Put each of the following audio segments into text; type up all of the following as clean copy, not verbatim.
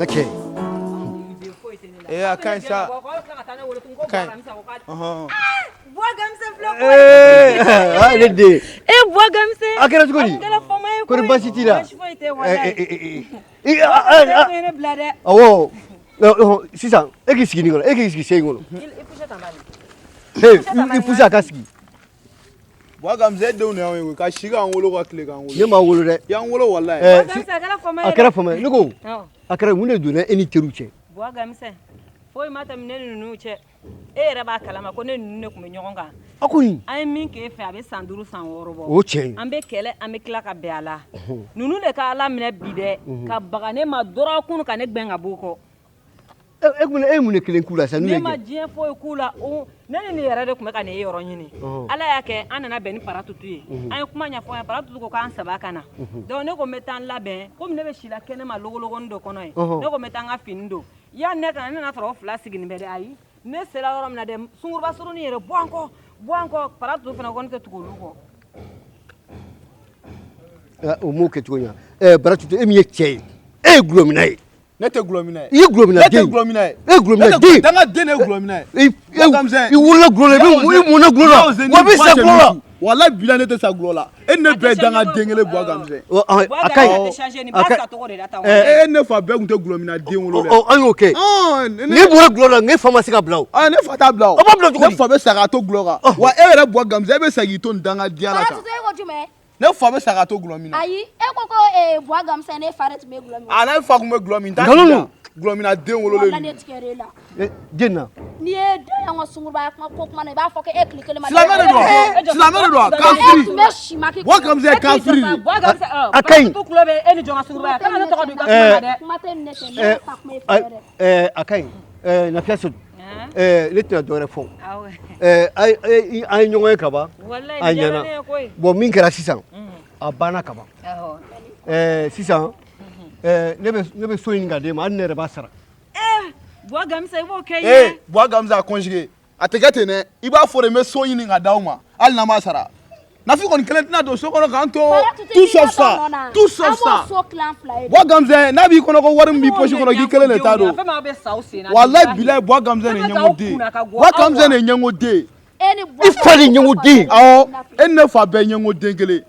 N ka cɛ. Ee, a ka ɲi sa. Ka ɲi. Ɔhɔn. Buwa Gamisɛ filɛ. Ee, ah, ne den. E Buwa Gamisɛ. A kɛra cogo di? A kɛra fama ye koyi. Kɔri baasi t'i la? Baasi foyi tɛ walayi. Eh, eh, eh, ah, ah, E ye ne bila dɛ. Awɔ. Sisan e k'i sigi nin kɔnɔ, e k'i sigi sen in kɔnɔ. I poussé tan bani. Hey, i poussé a ka sigi. Buwa Gamisɛ, e denw de y'anw ye koyi, ka si k'an wolo, ka tile k'an wolo. Ne m'a wolo dɛ. I y'an wolo walayi. Eh, Buwa Gamisɛ, a kɛra fama ye A dɛ. kɛra fama ye. Ne ko, Awɔ. a kɛra mun de donna e ni teriw cɛ? Buwa Gamisɛ, foyi ma tɛmɛ ne ni ninnu cɛ. E yɛrɛ b'a kalama ko ne ni ninnu de tun bɛ ɲɔgɔn kan. A ko nin. An ye min k'e fɛ, a bɛ san 5, san 6 bɔ. O tiɲɛ ye. An bɛ kɛlɛ, an bɛ tila ka bɛn a la. Ninnu de ka Ala minɛ bi dɛ, ka baga ne ma dɔrɔkun ka ne gɛn ka b'u kɔ. E kun, e ye mun de kelen k'u la sisan n'u Ne ye ma kɛ? diɲɛ foyi k'u la. Ne ni nin yɛrɛ de tun bɛ ka nin yɔrɔ ɲini. Ala y'a kɛ an nana bɛn ni Paratutu ye. An ye kuma ɲɛfɔ an ye, Paratutu ko k'an saba ka na. Donc ne ko n bɛ taa n labɛn, komi ne bɛ si la kɛnɛma logologoni dɔ kɔnɔ yen. Ne ko n bɛ taa n ka fini don. Yanni ne ka na, ne nana sɔrɔ o fila sigilen bɛ dɛ. Ayi, ne sera yɔrɔ min na dɛ, sunguruba surunin yɛrɛ, bɔ an kɔ, bɔ an kɔ. Paratutu fana ko ne tɛ tugu olu kɔ. O m'o kɛ cogo ɲa. Baratutu, e min ye cɛ ye, e ye gulɔmina ye. Ne tɛ gulɔmina ye. I ye gulɔmina Ne den. tɛ gulɔmina ye. E ye gulɔmina Ne tɛ den. Dangaden de ye gulɔmina ye. I Buwa Gamisɛ. I wolola gulɔ la, i mɔnna gulɔ la, wa i bɛ sa gulɔ la. Walayi bila, ne tɛ sa gulɔ la. E ni ne bɛɛ ye dangaden kelen, Buwa Gamisɛ. A ka ɲi. A tɛ changer, nin A b'a ka sa cogo de la tan. E ne fa bɛɛ tun tɛ gulɔmina den wolo dɛ. Ɔ, an y'o kɛ. Ɔn, N'i bɔra gulɔ la, n'e fa ma se ka bila o. Ah, ne fa t'a bila o. A b'a bila cogo di? Ne fa bɛ sa k'a to gulɔ kan. Wa e yɛrɛ Buwa Gamisɛ, e bɛ sa k'i to nin dangadenya la tan. Paratutu, e ko jumɛn? Ne fa bɛ sa k'a to gulɔ min na. Ayi, e ko Buwa Gamisɛ, ne fa de tun bɛ gulɔ min. A, ne fa tun bɛ gulɔ min. Nkalon don. Gulɔmina den wololen. Walayi, ne tigɛr'e la. Den na. N'i ye den y'an ka sunguruba kuma ko kuma na, i b'a fɔ ko e tile kelen ma. Silamɛ de don wa? Silamɛ de don wa? E Kafiri. tun bɛ si ma k'i Buwa Gamisɛ ye kafiri de. Buwa Gamisɛ, A ka ɲi. Paratutu tulo bɛ e ni jɔn ka sunguruba ye? Kana ne tɔgɔ don i ka kuma na dɛ. Kuma tɛ ne fɛ, ne ta kuma e fɛ dɛ. A ka ɲi. Nafiya Sedu. Han? Ne tɛna dɔwɛrɛ fɔ. Awɔ. An ye ɲɔgɔn ye kaban. Walayi, A nin diyara ɲɛna. ne ye koyi. Bon, min kɛra sisan, a banna kaban. Awɔ. Sisan, ne bɛ so ɲini ka d'e ma, hali ne yɛrɛ b'a sara. Buwa Gamisɛ, i b'o kɛ Ee ye. Buwa Gamisɛ, a conjugué. A tɛ kɛ ten dɛ. I b'a fɔ de, n bɛ so ɲini ka d'aw ma, hali n'an m'a sara. Nafi kɔni kelen tɛna don so kɔnɔ k'an to. Tout sauf ça. Tout sauf ça. An b'o so tilan fila ye. Buwa Gamisɛ, n'a b'i kɔnɔ ko wari min b'i poche kɔnɔ, k'i kelen de ta don. Fɛn min, aw bɛ sa aw sen na. Walayi bilayi, Buwa Gamisɛ de ye ɲɛngo den. Buwa Gamisɛ de ye ɲɛngo den. E ni Buwa I fa de ɲɛngo den. Awɔ, e ni ne fa bɛɛ ye ɲɛngo den kelen.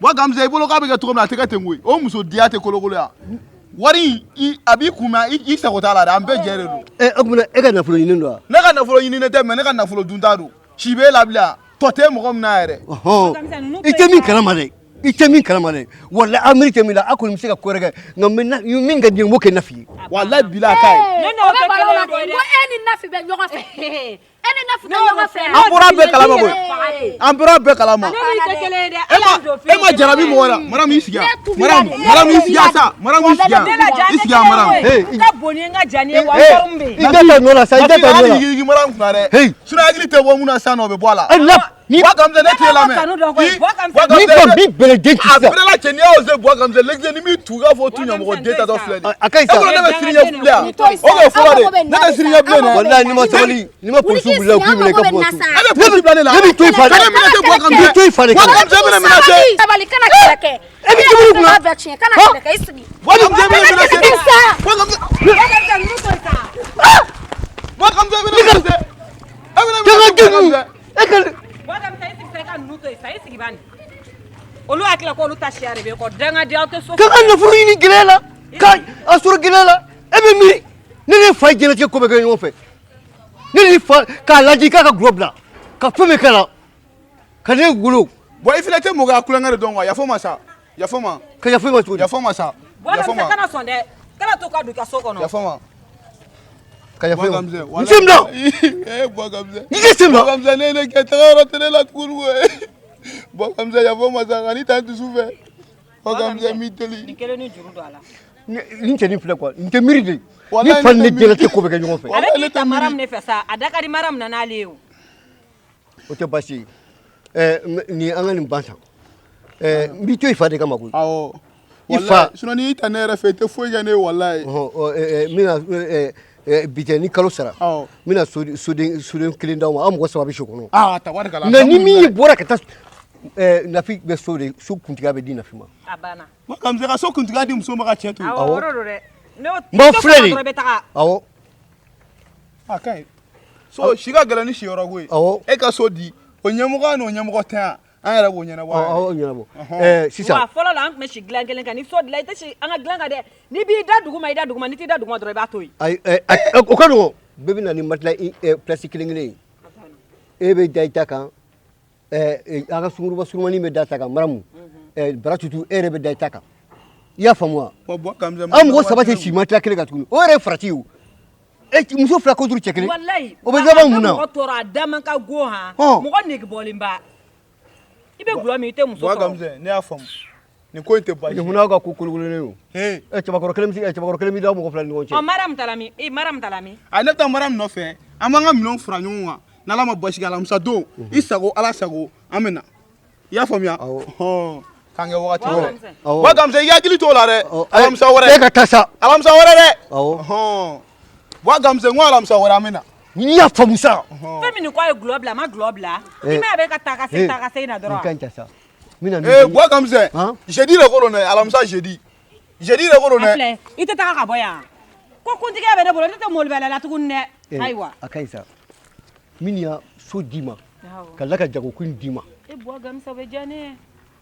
Buwa Gamisɛ, i bolo k'a bɛ kɛ cogo min na, a tɛ kɛ ten koyi. O muso diya tɛ kolokolo yan. Wari in, a b'i kun mɛ i sago t'a la dɛ, an bɛɛ jɛ de don. O tuma e ka nafolo ɲini don wa? Ne ka nafolo ɲini tɛ, mɛ ne ka nafolo dunta don. Si b'e la bilen, tɔ tɛ mɔgɔ min na yɛrɛ. Ɔhɔn, i tɛ min kalama dɛ, i tɛ min kalama dɛ, walayi amiri tɛ min la, a kɔni bɛ se ka ko wɛrɛ kɛ, nka min ka di n ye, n b'o kɛ Nafi ye. Walayi bilayi, a ka ɲi. Ne O n'aw bɛ tɛ balo la kelen de. ye dɛ. Ko e ni Nafi bɛ ɲɔgɔn fɛ. E ni Nafi bɛ ɲɔgɔn fɛ. An bɔra bɛɛ kalama koyi. An bɔra bɛɛ kalama. Ne n'i tɛ kelen ye dɛ. E ma e ma jarabi mɔgɔ la. Maramu, i sigi yan. Maramu, Maramu, i sigi yan sa. Maramu, i sigi yan. Ne la ja I sigi yan, Maramu. Hey, N ka bon ni n ka ja ni ye wa wari min bɛ yen. I da ta nɔ la sa, i da ta nɔ la. Yigi Maramu kunna dɛ. Hey. Sinon hakili tɛ bɔ mun na sisan nɔ, o bɛ bɔ a la. E la ni Buwa Gamisɛ, ne t'e lamɛn. Kanu dɔn koyi. Buwa Gamisɛ. Ni fa bi bɛlɛden ci A sisan. bɛrɛ la cɛ, n'i y'a osé, Buwa Gamisɛ, l'exe ni m'i tu, i k'a fɔ tu ɲɛmɔgɔ den tatɔ filɛ nin ye. A ka ɲi E sa. bolo ne bɛ siri ɲɛ bilen yan. O k'o fɔlɔ de. Ne tɛ siri ɲɛ bilen dɛ. Walayi, n'i ma sabali, n'i ma polisiw bila k'i minɛ i ka bɔ so. E bɛ polisi bila ne la. Ne b'i to i fa de. Kana minɛ tɛ Buwa Gamisɛ. N b'i to i fa de Buwa kama. Gamisɛ bɛna minɛ cɛ. Sabali, kana kɛlɛ kɛ. E bɛ dumuni kunna. Bɛɛ tiɲɛ, kana kɛlɛ kɛ, i sigi. Buwa Gamisɛ bɛna minɛ cɛ. Sa. Buwa Gamisɛ. Buwa Gamisɛ, ninnu to yen sa. Buwa Gamisɛ bɛna minɛ cɛ. E bɛna minɛ Danga cɛ, den Buwa ninnu. Gamisɛ. E ka Buwa Gamisɛ, i sigi sa, i ka ninnu to yen sa, i sigi bani. Olu hakili la k'olu ta siya de bɛ kɔ. Dangaden, aw tɛ so. Ka ka nafolo ɲini gɛlɛya la, ka a sɔrɔ gɛlɛya la, e bɛ miiri ne ni fa ye diɲɛlatigɛ ko bɛɛ kɛ ɲɔgɔn fɛ, ne ni fa k'a lajɛ k'a ka gulɔ bila ka fɛn bɛɛ k'a la ka ne wolo. Bon, i fana tɛ mɔgɔya kulonkɛ de dɔn quoi. Yafa n ma sa. Yafa n ma. Ka yafa i ma cogo di? Yafa n ma sa. Buwa Yafa n Gamisɛ, ma. kana sɔn dɛ. Kana to ka don i ka so kɔnɔ. Yafa n ma. Ka yafa i Buwa ma? Gamisɛ. N sen bila. Eh, Buwa Gamisɛ. I k'i sen Buwa bila. Gamisɛ, ne ye ne kɛ taga yɔrɔ tɛ ne la tuguni koyi. Buwa Gamisɛ, yafa n ma sa, kan'i ta n dusu fɛ. Buwa Gamisɛ, n b'i deli. Nin kelen ni juru don a la. Nin cɛnin filɛ quoi, nin tɛ miiri de. Ni Walayi, fa ni ne ne tɛ miiri. diɲɛlatigɛ ko bɛɛ kɛ ɲɔgɔn fɛ. A bɛ ne k'i tɛ ta mara miiri. min de fɛ sa, a da ka di mara min na n'ale ye o. O tɛ baasi ye. Nin, an ka nin ban tan. N b'i to i fa de kama koyi. Awɔ. I fa. Walayi, sinon n'i y'i ta ne yɛrɛ fɛ, i tɛ foyi kɛ ne ye walayi. Ɔhɔn, ɔ, n bɛna bi tɛ, ni kalo sara, Awɔ. n bɛna soden kelen d'aw ma, aw mɔgɔ saba bɛ so kɔnɔ. Aa, tabarikala. Nka ni min bɔra ka taa, Nafi bɛ so de, so kuntigiya bɛ di Nafi ma. A banna. Buwa Gamisɛ ka so kuntigiya di muso ma ka cɛ to yen. Awɔ, o de don dɛ. Ne N b'aw filɛ de. I bɛ taga. Awɔ. A ka ɲi. So si ka gɛlɛn ni siyɔrɔ ko ye. Awɔ. E ka so di o ɲɛmɔgɔya n'o ɲɛmɔgɔ tɛ yan, an yɛrɛ b'o ɲɛnabɔ. Awɔ, ɲɛnabɔ. Ɔhɔn. Sisan. Wa fɔlɔ la an tun bɛ si dilan kelen kan, ni so dilan i tɛ si an ka dilan kan dɛ, n'i b'i da dugu ma, i da dugu ma, n'i t'i da dugu ma dɔrɔn i b'a to yen. Ayi, o ka nɔgɔn. Bɛɛ bɛ na ni matelas place kelen kelen ye. E bɛ da i ta kan, an ka sunguruba surumani bɛ da ta kan, Maramu. Baratutu, e yɛrɛ bɛ da i ta kan. I y'a faamu wa? An mɔgɔ saba tɛ si matelas kelen kan tuguni. O yɛrɛ ye farati ye o. Muso fila contre cɛ kelen. Walayi. O bɛ laban mun na? Mɔgɔ tɔɔrɔ a da man ka go han. Mɔgɔ nege bɔlenba. I bɛ gulɔ min, i tɛ muso sɔrɔ. Gamzɛ, ne y'a faamu. Nin ko in tɛ baasi ye. Nin n'aw ka ko kolokololen don. Cɛbakɔrɔ kelen bɛ se, cɛbakɔrɔ kelen bɛ da mɔgɔ fila ni ɲɔgɔn cɛ. Ɔ, Mariam taara min? Mariam taara min? A, ne bɛ taa Mariam nɔfɛ. An b'an ka minɛnw fara ɲɔgɔn kan. N'Ala ma basi kɛ, alamisa don, i sago Ala sago, an bɛ na. I y'a faamuya? Awɔ. K'an kɛ wagati wɛrɛ. Awɔ. Wa Gamzɛ, i hakili t'o la dɛ. Alamisa wɛrɛ. E ka taa sa. Alamisa wɛrɛ dɛ. Awɔ. Wa Gamzɛ, n ko alamisa wɛrɛ an bɛ na. N'i y'a faamu sa. Fɛn min ko a ye gulɔ bila, a ma gulɔ bila. I m'a ye a bɛ ka taa ka segin, taa ka segin na dɔrɔn. Nin ka ɲi ta sa. N bɛna Ee, Buwa Gamzɛ, jeudi de ko don dɛ, alamisa jeudi. Jeudi de ko don dɛ. A filɛ, i tɛ taga ka bɔ yan. Ko kuntigiya bɛ ne bolo, ne tɛ molobaliya la tuguni dɛ. Ayiwa. A ka ɲi sa. Min y'a so d'i ma, ka tila ka jagokun d'i ma. E Buwa Gamzɛ, o bɛ diya ne ye.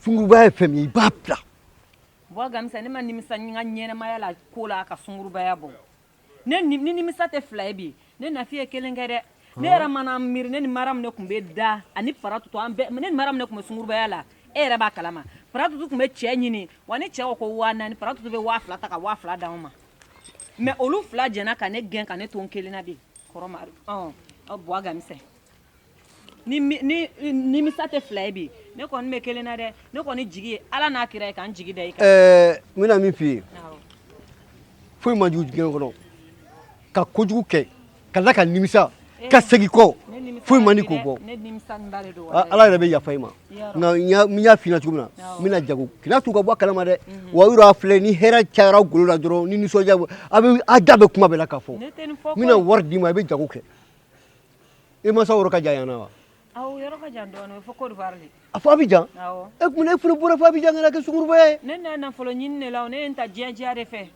Sungurubaya ye fɛn min ye, i b'a bila. Buwa Gamzɛ, ne ma nimisa n ka ɲɛnɛmaya la ko la ka sungurubaya bɔ. Ne ni nimisa tɛ fila ye bi, ne nafi ye kelen kɛ dɛ. Ne yɛrɛ mana miiri, ne ni Mariam ne tun bɛ da ani Faratutu, an bɛɛ, ne ni Mariam ne tun bɛ sungurubaya la. E yɛrɛ b'a kalama. Faratutu tun bɛ cɛ ɲini, wa ni cɛ ko ko 4000, Faratutu bɛ 2000 ta ka 2000 d'anw ma. Mais olu fila jɛna ka ne gɛn ka ne to n kelen na bi. Kɔrɔ Mari, Buwa Gamzɛ. Ni nimisa tɛ fila ye bi, ne kɔni bɛ kelen na dɛ. Ne kɔni jigi ye Ala n'a kira ye ka n jigi da i kan. N bɛna min f'i ye. Foyi man jugu diɲɛ kɔnɔ ka kojugu kɛ ka tila ka nimisa ka segin kɔ, foyi man di k'o bɔ. Ala yɛrɛ bɛ yafa i ma. Nka n y'a f'i ɲɛna cogo min na, n bɛna jago k'i t'u ka bɔ a kalama dɛ. Wa yɔrɔ a filɛ, ni hɛrɛ cayara golo la dɔrɔn, ni nisɔndiya, a bɛ a da bɛ kuma bɛɛ la k'a fɔ. N bɛna wari d'i ma, i bɛ jago kɛ. I mansaw yɔrɔ ka jan yan na wa? Awɔ, yɔrɔ ka jan dɔɔnin, o ye fo Côte d'Ivoire de. A fo Abidjan? Awɔ. E kun e fana bɔra fo Abidjan ka na kɛ sungurubaya ye. Ne nana nafolo ɲini de la, ne ye n ta diɲɛ diya de fɛ.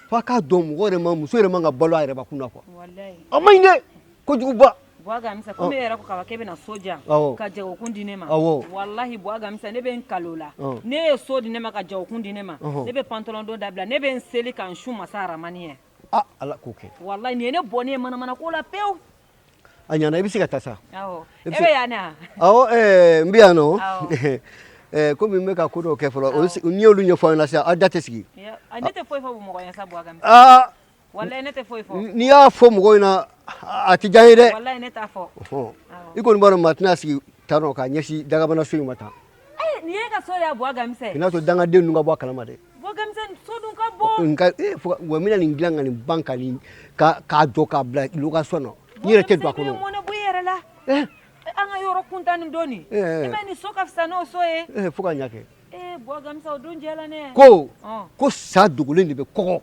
F'a k'a dɔn mɔgɔ yɛrɛ ma, muso yɛrɛ man ka balo a yɛrɛ bakun na quoi. Walayi. A man ɲi dɛ, kojuguba. Buwa Gamzɛ, komi e yɛrɛ ko kaba k'e bɛna so di yan, ka jagokun di ne ma. Awɔ. Walahi Buwa Gamzɛ, ne bɛ n kalo la. Ne ye so di ne ma ka jagokun di ne ma. Ne bɛ pantalon don dabila, ne bɛ n seli ka n su masa Aramani ye. Ah, Ala k'o kɛ. Walahi, nin ye ne bɔ ne ye manamana ko la pewu. A ɲana, i bɛ se ka taa sa. Awɔ. E bɛ yan na? Awɔ, n bɛ yan nɔ. Komi n bɛ ka ko dɔw kɛ fɔlɔ, n'i y'olu ɲɛfɔ aw ɲɛna sisan, aw da tɛ sigi. Ne tɛ foyi fɔ mɔgɔ ɲɛ sa, Buwa Gamzɛ. Aa. Walahi, ne tɛ foyi fɔ. N'i y'a fɔ mɔgɔw ɲɛna, a tɛ diya n ye dɛ. Walahi, ne t'a fɔ. I kɔni b'a dɔn maa tɛna sigi tan nɔ k'a ɲɛsin dagabana so in ma tan. Nin ye e ka so de ye, Buwa Gamzɛ. I n'a to dangaden ninnu ka bɔ a kalama dɛ. Buwa Gamzɛ, so dun ka bon. Wa n bɛna nin dilan ka nin ban ka nin k'a jɔ k'a bila location na. N yɛrɛ tɛ don a kɔnɔ. Buwa Gamzɛ, i bɛ mɔnɛ bɔ i yɛrɛ la. An ka yɔrɔ kuntan nin don nin. I ma nin so ka fisa n'o so ye. Fo ka ɲa kɛ. Buwa Gamzɛ, o dun diyara ne ye. Ko sa dogolen de bɛ kɔgɔ.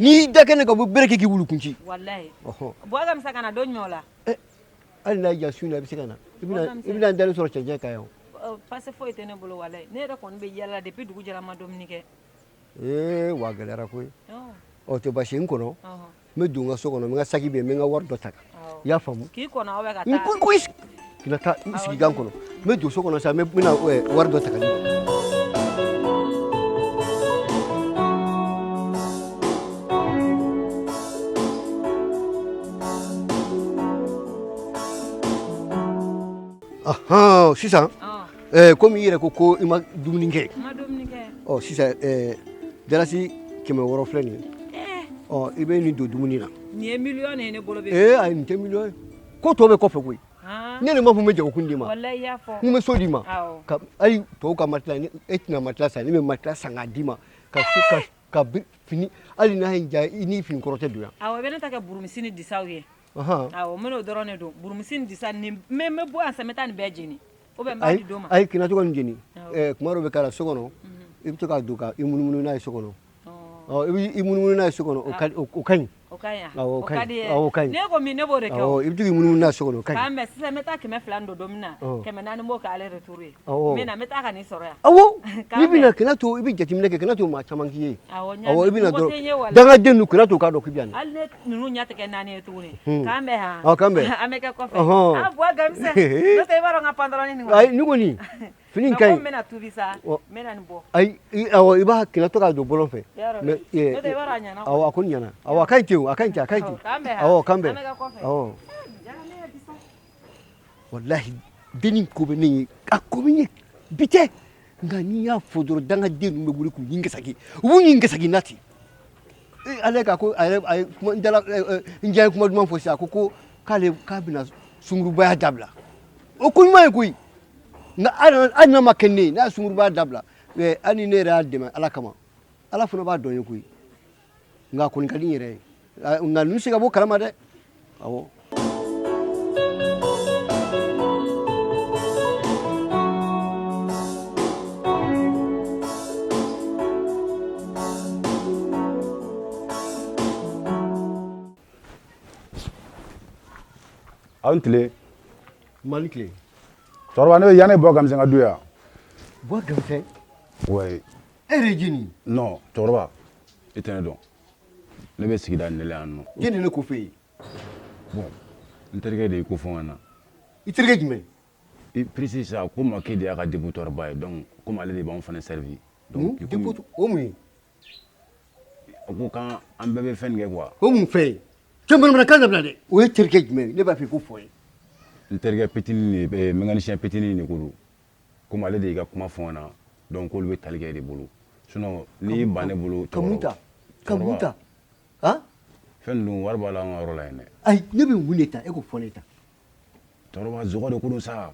N'i da kɛnɛ kan, u bɛ bere kɛ k'i wulu kun ci. Walahi. Buwa Gamzɛ, ka na don jumɛn o la? Hali n'a y'i diya su in na, i bɛ se ka na. I bɛna n dalen sɔrɔ cɛncɛn kan yan. Pase foyi tɛ ne bolo walahi. Ne yɛrɛ kɔni bɛ yala depuis dugu jɛra, n ma dumuni kɛ. Wa gɛlɛyara koyi. Ɔ, tɛ baasi ye, n kɔnɔ. N bɛ don n ka so kɔnɔ, n bɛ n ka saki bɛ yen, n bɛ n ka wari dɔ ta. I y'a faamu? K'i kɔnɔ aw bɛ ka taa. N ko k'i taa n sigi kan kɔnɔ. N bɛ don so kɔnɔ sisan, n bɛna wari dɔ ta ka d'i ma. Sisan komi i yɛrɛ ko i ma dumuni kɛ. N ma dumuni kɛ. Ɔ, sisan dalasi 600 filɛ nin ye. Ɔ, i bɛ nin don dumuni na. Nin ye miliyɔn de ye ne bolo bɛ. Ayi, nin tɛ miliyɔn ye. Ko tɔ bɛ kɔfɛ koyi. Ne de m'a fɔ n bɛ jagokun d'i ma. Walahi, i y'a fɔ. N bɛ so d'i ma. Hali tɔw ka matelas, e tɛna matelas san, ne bɛ matelas san k'a d'i ma. Ka so ka fini, hali n'a y'i diya, i ni fini kɔrɔ tɛ don yan. Awɔ, i bɛ ne ta kɛ burumisi ni disaw ye. Awɔ, n bɛn'o dɔrɔn de don. Burumisi ni disa nin, n bɛ bɔ yan sisan, n bɛ taa nin bɛɛ jeni. Ou bien n b'a di dɔ ma. Ayi, kana to ka nin jeni. Kuma dɔ bɛ k'a la so kɔnɔ, i bɛ to k'a don ka i munumunu n'a ye so kɔnɔ. Ɔ, i b'i munumunu n'a ye so kɔnɔ, o ka ɲi. ka ɲi Awɔ, o ka di ye. Awɔ, o ka ɲi. Ne ko min, ne b'o de kɛ o. Awɔ, i bɛ to k'i munumunu n'a so kɔnɔ, o ka ɲi. K'an bɛn sisan, n bɛ taa 200 don don min na, 400 b'o kɛ aller retour ye. Awɔ. N bɛ na, n bɛ taa ka nin sɔrɔ yan. Awɔ. K'an N'i bɛna, bɛn. kana to i bɛ jateminɛ kɛ, kana to maa caman k'i ye. Awɔ, n y'a Awɔ, i mɛn. bɛna Mɔgɔ tɛ n ye dɔrɔn, walahi. dangaden ninnu, kana to k'a dɔn k'i bɛ yan. Hali ne ninnu ɲɛ tɛ kɛ naani ye tuguni. K'an bɛn han. Awɔ, k'an bɛn. An bɛ kɛ kɔfɛ. Ɔhɔn. Ah, Buwa Gamisɛn, n'o tɛ i b'a dɔn n ka pantalon nin kɔni. Ayi, nin kɔni, fini in Mais ka komi ɲi. n bɛna tubi sa, Ɔ. n bɛna nin bɔ. Ayi, awɔ, i b'a kana to k'a don bɔlɔn fɛ. Yarɔ. Mais, N'o tɛ i b'a dɔn a ɲɛna. Awɔ, a kɔni ɲɛna. Awɔ, a ka ɲi ten o, a ka ɲi ten, a ka ɲi ten. Awɔ, k'an bɛn han. Awɔ, k'an bɛn. An bɛ kɛ kɔfɛ. Awɔ. Jara ne ye bi sa. Walahi, dennin ko bɛ ne ye, a ko bɛ n ye bi tɛ, nka n'i y'a fɔ dɔrɔn, dangaden ninnu bɛ wuli k'u ɲin gasaki, u b'u ɲin gasaki na ten. Ee, ale ka ko a yɛrɛ a ye kuma n dala n diya ye kuma duman fɔ sisan, a ko ko k'ale k'a bɛna sungurubaya dabila. O ko ɲuman ye koyi, nka hali n'a ma kɛ ne ye, n'a ye sungurubaya dabila, hali ni ne yɛrɛ y'a dɛmɛ Ala kama, Ala fana b'a dɔn ye koyi. Nka a kɔni ka di n yɛrɛ ye, nka ninnu se ka bɔ kalama dɛ. Awɔ. Aw ni tile. Mali tile. Cɛkɔrɔba, ne bɛ yan, ne bɔ Gamisɛn ka du yan. Bɔ Gamisɛn? Ouais. E yɛrɛ ye jɔni ye? Non, cɛkɔrɔba, e tɛ ne dɔn. Ne bɛ sigida nin de la yan nɔ. Jɔn de ye ne ko f'e ye? Bon, n terikɛ de y'i ko fɔ n ɲɛna. I terikɛ jumɛn? I précis sa ko ma k'e de y'a ka dépotoir ba ye, donc komi ale de b'anw fana servi. Donc dépotoir o mun ye? A ko k'an an bɛɛ bɛ fɛn nin kɛ quoi. O mun fɛn ye? Cɛ, manamanakan dabila dɛ. O ye terikɛ jumɛn ye? Ne b'a fɛ i k'o fɔ n ye. N terikɛ petini de, mécanicien petini de ko don. Komi ale de y'i ka kuma fɔ n ɲɛna, donc k'olu bɛ tali kɛ e de bolo. Sinon n'i y'i ban ne bolo. Ka mun ta? Ka mun ta? Han? Fɛn ninnu wari b'a la an ka yɔrɔ la yen dɛ. Ayi, ne bɛ mun de ta? E k'o fɔ ne ta. Cɛkɔrɔba, zogo de ko don sa.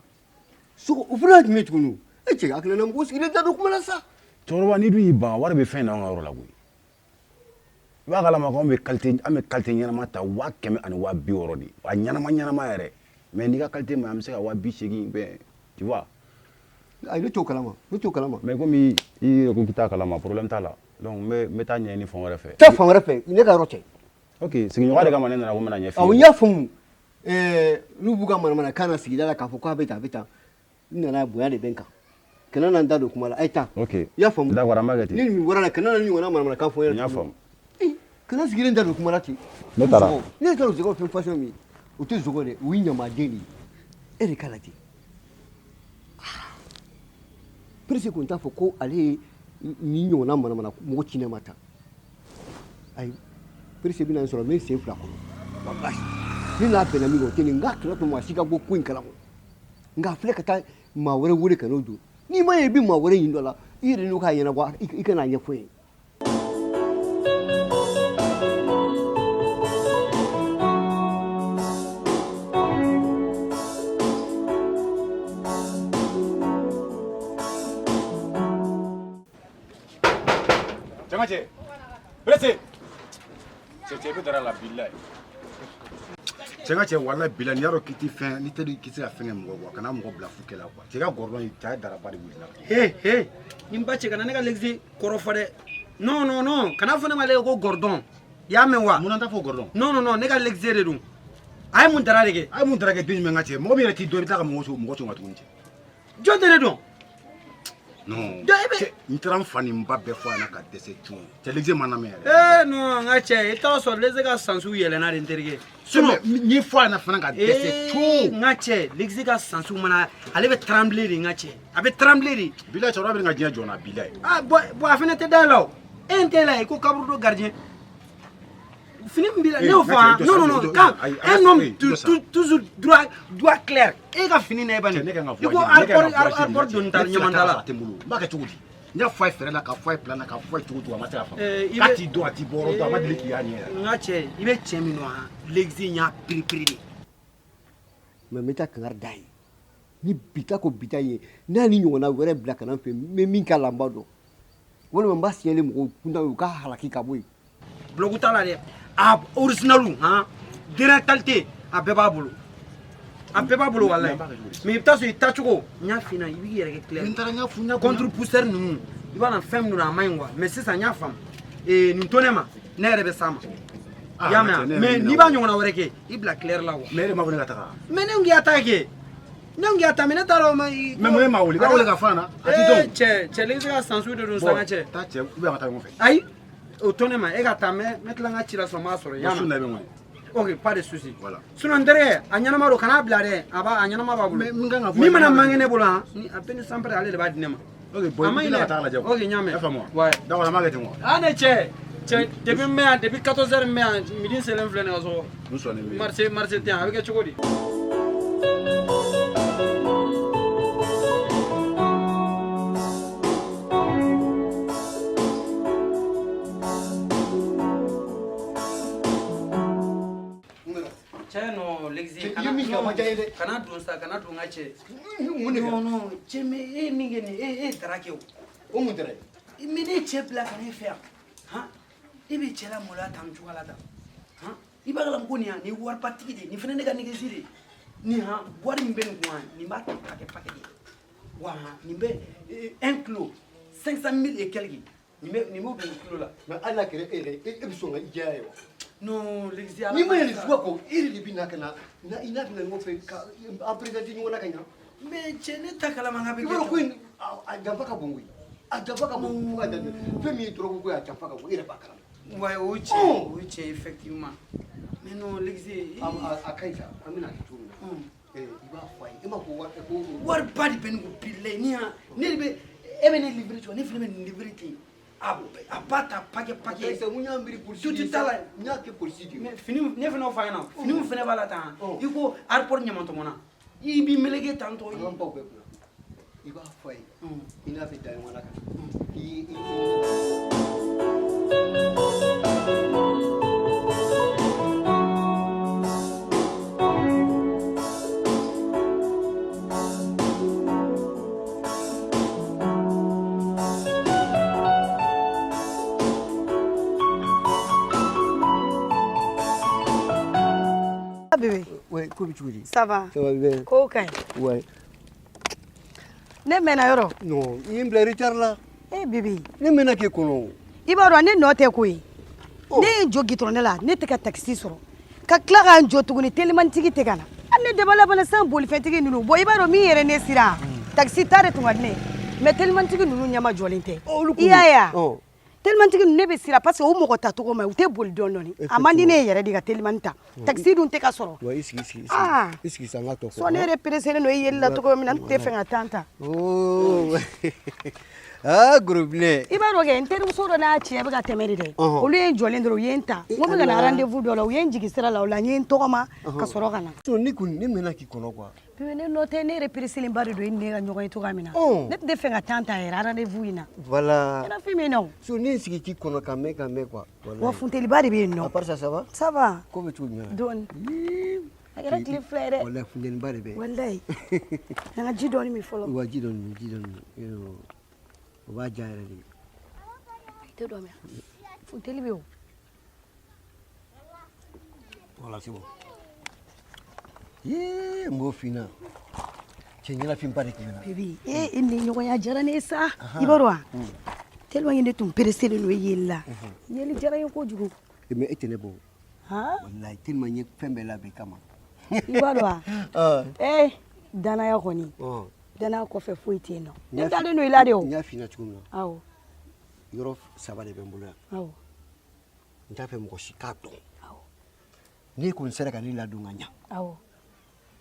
Sogo o fana ye jumɛn ye tuguni? E cɛ, hakilina mɔgɔ sigilen t'a don kuma la sa. Cɛkɔrɔba, n'i dun y'i ban, wari bɛ fɛn na an ka yɔrɔ la koyi. I b'a kalama ko an bɛ qualité ɲɛnama ta 160 000 de. A ɲɛnama ɲɛnama yɛrɛ. Mais n'i ka qualité ma ɲi, an bɛ se ka 80 000 bɛn, tu vois. Ayi, ne t'o kalama, ne t'o kalama. Mais komi i yɛrɛ ko k'i t'a kalama, problème t'a la. Donc n bɛ taa ɲɛɲini fan wɛrɛ fɛ. Taa fan wɛrɛ fɛ, ne ka yɔrɔ tɛ. Ok, sigiɲɔgɔn de kama ne nana ko n bɛna ɲɛf'i ye. Awɔ, n y'a faamu. N'u b'u ka manamanakan na sigida la k'a fɔ k'a bɛ tan, a bɛ tan, n nana, bonya de bɛ n kan. Kana na n da don kuma la, a ye taa. Ok. I y'a faamu? D'accord, an b'a kɛ ten. Ni nin bɔra la, kana na ni ɲɔgɔnna manamanakan fɔ n ɲɛna. N y'a faamu. Kana sigilen da don kuma la ten. Ne taara. Ne t'a dɔn zogo fɛn fasɔn min ye. O tɛ zogo dɛ, o ye ɲamaden de ye. E de k'a lajɛ. Perese kun t'a fɔ ko ale ye nin ɲɔgɔnna manamana mɔgɔ ci ne ma tan. Ayi, perese bɛna n sɔrɔ, n bɛ n sen fila kɔnɔ. Walahi, ne n'a bɛnna min kan, o tɛ nin. N k'a kana to maa si ka bɔ ko in kalama. Nka a filɛ ka taa maa wɛrɛ wele ka n'o don. N'i ma ye i bɛ maa wɛrɛ ɲini dɔ la, i yɛrɛ n'o k'a ɲɛnabɔ, i kana a ɲɛfɔ n ye. Cɛmancɛ, pressé. Cɛ, cɛ, i bɛ dara la bilayi. Cɛ ka cɛ, walayi bilayi, n'i y'a dɔn k'i tɛ fɛn, n'i tɛ k'i tɛ se ka fɛn kɛ mɔgɔ quoi, kana mɔgɔ bila fu kɛ la quoi. Cɛ ka gɔrɔdɔn in, cɛ ye daraba de wuli la. He he, ni n ba cɛ, kana ne ka lexi kɔrɔ fɔ dɛ. Non, non, non, kana fɔ ne ma le ko gordon. I y'a mɛn wa? Mun na n t'a fɔ gordon? Non, non, non, ne ka lexi de don. A ye mun dara de kɛ? A ye mun dara kɛ den jumɛn ka cɛ? Mɔgɔ min yɛrɛ t'i dɔn, i bɛ taa ka mɔgɔ so mɔgɔ sɔn ka tuguni cɛ. Jɔn tɛ ne dɔn? Non. Jɔn e bɛ Cɛ, n taara n fa ni n ba bɛɛ fɔ a ɲɛna ka dɛsɛ cun. Cɛ, lexi ma lamɛn yɛrɛ. Eh non, n ka cɛ, i t'a sɔrɔ lexi ka sansiw yɛlɛnna de, n terikɛ. Sinon n ye fɔ a ɲɛna fana ka dɛsɛ Eh, cun. n ka cɛ, lexi ka sansiw mana, ale bɛ trembler de, n ka cɛ. A bɛ trembler de. Bilayi, cɛkɔrɔba bɛ ne ka diɲɛ jɔ n na bilayi. Ah bon, bon, a fana tɛ da la o. E n tɛ la ye ko kaburudo gardien. Fini min b'i la, ne y'o fɔ han. Non, non, non, quand un homme toujours droit, droit clair. E ka fini na e bani. Cɛ, ne kan ka I ko voyager, ne kan ka aéroport voyager. Aéroport doni ta ɲaman ta la. A tɛ n bolo. N b'a kɛ cogo di? N y'a fɔ a ye fɛɛrɛ la, k'a fɔ a ye plan na, k'a fɔ a ye cogo cogo, a ma se k'a faamu. Eh, i K'a bɛ- t'i dɔn, a t'i bɔ yɔrɔ dɔn, a ma deli k'i y'a ɲɛ yɛrɛ. N ka cɛ, i bɛ cɛ min dɔn han, lexi y'a piripiri de. Mais n bɛ taa kangari d'a ye ni bita ko bita ye, n'a ni ɲɔgɔnna wɛrɛ bila ka na n fɛ, n bɛ min k'a la, n b'a dɔn, walima n b'a signaler mɔgɔw kunda ye, u k'a halaki ka bɔ yen. Bloc t'a la dɛ. A original han, dernière qualité, a bɛɛ b'a bolo. A bɛɛ b'a bolo walayi. Mais i bɛ taa sɔrɔ i tacogo, n y'a f'i ɲɛna, i b'i yɛrɛ kɛ clair. N taara n y'a f'u ɲɛna. Contre poussière ninnu, i b'a dɔn fɛn min don, a man ɲi quoi. Mais sisan n y'a faamu. Ee, nin to ne ma, ne yɛrɛ bɛ s'a ma. I y'a mɛn, mais n'i b'a ɲɔgɔnna wɛrɛ kɛ, i bila clair la quoi. Mais e de m'a fɔ ne ka taga. Mais ne ko k'i ka taa kɛ, ne ko k'i ka taa, mais ne t'a dɔn ma. Mais mun ye maa wele? I b'a wele ka fɔ a ɲɛna. A t'i dɔn. Cɛ, cɛ, Lexi ka sansu de don sa, n ka cɛ. Taa cɛ, ou bien an ka taa ɲɔgɔn fɛ. Ayi, o to ne ma, e ka taa, n bɛ tila n ka ci la sɔrɔ n b'a sɔrɔ. I y'a Su mɛn. na i bɛ n wele. Ok, pas de souci. Voilà. Sinon n terikɛ, a ɲɛnama don, kan'a bila dɛ, a b'a a ɲɛnama b'a bolo. Mais n kan ka fɔ. Min mana manqué ne bolo han, ni a bɛɛ ni sanpɛrɛ, ale de b'a di ne ma. Ok, bon, A ma i ɲi bɛ dɛ. ka taa lajɛ. Ok, n y'a mɛn. I y'a faamu wa? Ouais. D'accord, an b'a kɛ ten quoi. Ah, ne cɛ, cɛ, depuis n bɛ yan, depuis 14 heures n bɛ yan, midi selen filɛ nin ka sɔrɔ. N sɔnnen bɛ. Marché, marché tɛ yan, a bɛ kɛ cogo di? Cɛ, non, Lexi. I ye min kɛ, a ma diya n ye dɛ. Kana don sa, kana don n ka cɛ. Mun de kɛra? Non, non, cɛ, mais e ye min kɛ nin ye, e ye dara kɛ o. O mun dara ye? Mais ne ye cɛ bila ka na e fɛ yan han, e bɛ cɛ la maloya tan cogoya la tan han, i b'a kalama ko nin yan, nin ye waribatigi de ye, nin fana ne ka négocier de ye nin han, wari min bɛ nin kun han, nin b'a ta paquet paquet de ye wa han, nin bɛ un kilo 500 000 et quelque, nin bɛ nin b'o bɛn kilo la. Mais hali n'a kɛra e yɛrɛ ye, e bɛ sɔn ka i diya ye wa? Non, Lexi, ala N'i ma ɲɛ nin ka- suguya kɔ, e yɛrɛ de bɛ na ka na i n'a bɛ na ɲɔgɔn fɛ ka an présenter ɲɔgɔn na ka ɲa. Mais cɛ, ne ta kalama k'a bɛ I b'a dɔn ko in a janfa ka bon koyi. A janfa ka bon fo ka dan fɛn min ye dɔrɔgu ko ye, a janfa ka bon, e yɛrɛ b'a kalama. Ouais, o ye tiɲɛ, o ye tiɲɛ effectivement, mais non, Lexi. A ka ɲi sa, an bɛna kɛ cogo min na, i b'a fɔ a ye, e ma ko wari ko. Wariba de bɛ ne kun bilayi, ni yan ne de bɛ e bɛ ne livrer cogo, ne fana bɛ nin livrer ten, a b'a ta paquet paquet. Ayisa, mun y'a miiri polisi Tout de ye t'a la. sa? N y'a kɛ polisi de ye. Mais fini ne fana y'o fɔ a ɲɛna, fini min fana b'a la tan, i ko aéroport ɲamantɔmɔna, i b'i meleke tantɔ. An baw bɛɛ kunna, i b'a fɔ a ye, i n'a bɛ da ɲɔgɔn na ka na i. Bébé. Ouais, ko bɛ cogo di? Ça va. Ça va bien. Kow ka ɲi. Ouais. Ne mɛnna yɔrɔ. Non, i ye n bila retard la. Eh bébé. Ne mɛnna k'e kɔnɔ o. I b'a dɔn ne nɔ tɛ koyi. Ne ye n jɔ gitɔrɔn la, ne tɛ ka taxi sɔrɔ. Ka tila ka n jɔ tuguni, telimantigi tɛ ka na. Hali ne dabala banna sisan, bolifɛntigi ninnu. Bon, i b'a dɔn min yɛrɛ ne siran. Taxi ta de tun ka di ne ye. Mais telimantigi ninnu ɲɛma jɔlen tɛ. I y'a ye wa? Telimantigi ninnu, ne bɛ siran parce que u mɔgɔ tacogo ma ɲi, u tɛ boli dɔɔni dɔɔni. A man di ne ye yɛrɛ de ka telimani ta. Taxi dun tɛ ka sɔrɔ. Wa i sigi, sigi, Ah. sigi. I sigi sa, n ka tɔ fɔ. Sɔn ne yɛrɛ pereselen don i yeli la cogo min na, n tun tɛ fɛ ka temps ta. Oh. Ah, gros bilen. I b'a dɔn kɛ, n terimuso dɔ n'a cɛ bɛ ka tɛmɛ de dɛ. Ɔhɔn. Olu ye n jɔlen dɔrɔn, u ye n ta. N ko n bɛ ka na rendez-vous dɔ la, u ye n jigin sira la, o la n ye n tɔgɔma ka sɔrɔ ka na. Sinon ne kɔni ne mɛnna k'i kɔnɔ quoi. Bébé, ne nɔ tɛ, ne yɛrɛ pereselenba de don i ni ne ka ɲɔgɔn ye cogoya min na. Ɔn. Ne tun tɛ fɛ ka temps ta yɛrɛ rendez-vous in na. Voilà. Ɲɛnafin bɛ n na o. Sinon ne ye n sigi k'i kɔnɔ ka mɛn ka mɛn quoi. Wa funteliba de bɛ yen nɔ. À part ça, ça va? Ça va. Ko bɛ cogo jumɛn na? Dɔɔni. A kɛra tile 2 ye dɛ. Walahi, funteniba de bɛ yen. Walahi. An ka ji dɔɔni min fɔlɔ. Wa ji dɔɔni min, ji dɔɔni min. Yɔrɔ, o b'a diya yɛrɛ de. I tɛ dɔ min? Funteli bɛ yen o. Voilà, c'est bon. Yee, n b'o f'i ɲɛna. Cɛ ɲɛnafinba de tun bɛ n na. Bébé, e i ni ɲɔgɔnya diyara ne ye sa. I b'a dɔn wa? Tellement que ne tun pereselen don e yeli la. Yeli diyara n ye kojugu. Mais e tɛ ne bɔ. Han? Walahi, tellement n ye fɛn bɛɛ labɛn i kama. I b'a dɔn wa? Ah. Eh, danaya kɔni. Ɔn. Danaya kɔfɛ foyi tɛ yen nɔ. N y'a Ne dalen don i la de o. N y'a f'i ɲɛna cogo min na. Awɔ. Yɔrɔ 3 de bɛ n bolo yan. Awɔ. N t'a fɛ mɔgɔ si k'a dɔn. N'e kɔni sera ka ne ladon ka ɲa. Awɔ.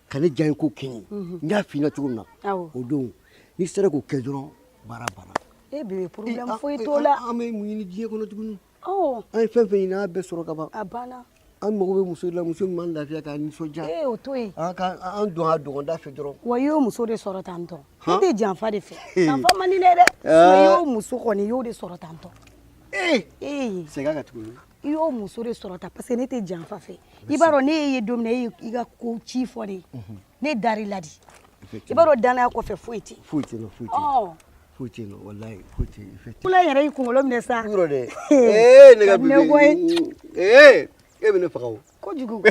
Ka ne diya ko kɛ n ye. N y'a f'i ɲɛna cogo min na. Awɔ. O don, n'i sera k'o kɛ dɔrɔn, baara banna. Eh bébé, problème foyi t'o la. An bɛ mun ɲini diɲɛ kɔnɔ tuguni? Awɔ. An ye fɛn fɛn ɲini, an y'a bɛɛ sɔrɔ ka ban. A banna. An mago bɛ muso de la, muso min b'an lafiya k'an nisɔndiya. Eh, o to yen. An ka an don a dɔgɔnda fɛ dɔrɔn. Wa i y'o muso de sɔrɔ tan tɔ. Ne Han? tɛ janfa de fɛ. Janfa man di ne ye dɛ. Ah. I y'o muso kɔni, i y'o de sɔrɔ tan tɔ. Ee. Ee. Segin a kan tuguni. I y'o muso de sɔrɔ tan parce que ne tɛ janfa fɛ. I b'a dɔn ne y'e ye don min na, e y'i ka ko ci fɔ ne ye. Ne dar'i la de. I b'a dɔn danaya kɔfɛ foyi tɛ yen. Foyi tɛ yen nɔ, foyi tɛ yen. Ɔ. Foyi tɛ yen nɔ, walahi, foyi tɛ yen, effectivement. Kula yɛrɛ y'i kunkolo minɛ sa. Yɔrɔ dɛ. Ee, ne ka Ka ne bébé. koyi. Ee, e bɛ ne faga o. Kojugu.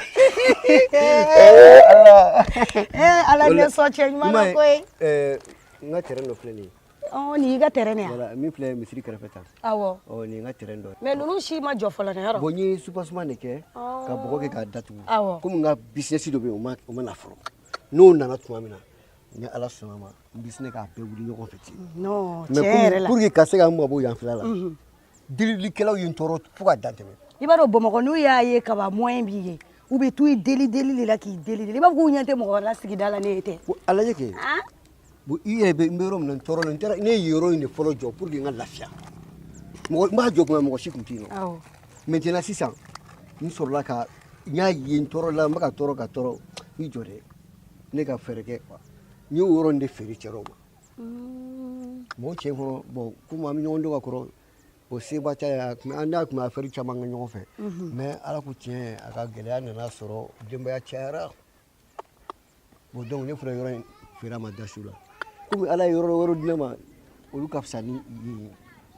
Ee, Ala. Ee, Ala ne sɔn cɛ ɲuman na koyi. Ɛɛ, n ka terrain dɔ filɛ nin ye. Ɔ, nin y'i ka terrain ye wa? Voilà, min filɛ misiri kɛrɛfɛ tan. Awɔ. Ɔ, nin ye n ka terrain dɔ ye. Mais ninnu si ma jɔ fɔlɔ dɛ, yɔrɔ? Bon, n ye soubassement de kɛ ka bɔgɔ kɛ k'a datugu. Awɔ. Komi n ka business dɔ bɛ yen, o ma na fɔlɔ. N'o nana tuma min na, ni Ala sɔnna ma, n bɛ sin k'a bɛɛ wuli ɲɔgɔn fɛ ten. Non, Mais tiɲɛ yɛrɛ la. pour que ka se ka n mabɔ yan fila la, delilikɛlaw ye n tɔɔrɔ fo ka dan tɛmɛ. I b'a dɔn Bamakɔ, n'u y'a ye kaban moyen b'i ye, u bɛ t'u deli deli de la k'i deli deli. I b'a fɔ k'u ɲɛ tɛ mɔgɔ wɛrɛ la sigida la ne ye tɛ. Bon, a lajɛ kɛ. Bon, i yɛrɛ bɛ n bɛ yɔrɔ min na, n tɔɔrɔ la, n taara ne ye yɔrɔ in de fɔlɔ jɔ pour que n ka lafiya. Mɔgɔ n b'a jɔ kuma mɔgɔ si tun tɛ yen nɔ. Maintenant sisan, n sɔrɔla ka n y'a ye n tɔɔrɔ la, n bɛ ka tɔɔrɔ ka tɔɔrɔ, n jɔ dɛ, ne ka fɛɛrɛ kɛ quoi. N y'o yɔrɔ in de feere cɛ dɔw ma. Mɔgɔ cɛ kɔnɔ, bon, komi an bɛ ɲɔgɔn dɔn ka kɔrɔ, o seba t'a ye, a tun bɛ an n'a tun bɛ affaire caman kɛ ɲɔgɔn fɛ. Mais Ala ko tiɲɛ, a ka gɛlɛya nana sɔrɔ, denbaya cayara. Bon, donc ne fana yɔrɔ in feere a ma da su la. Komi Ala ye yɔrɔ wɛrɛ di ne ma, olu ka fisa ni yen ye.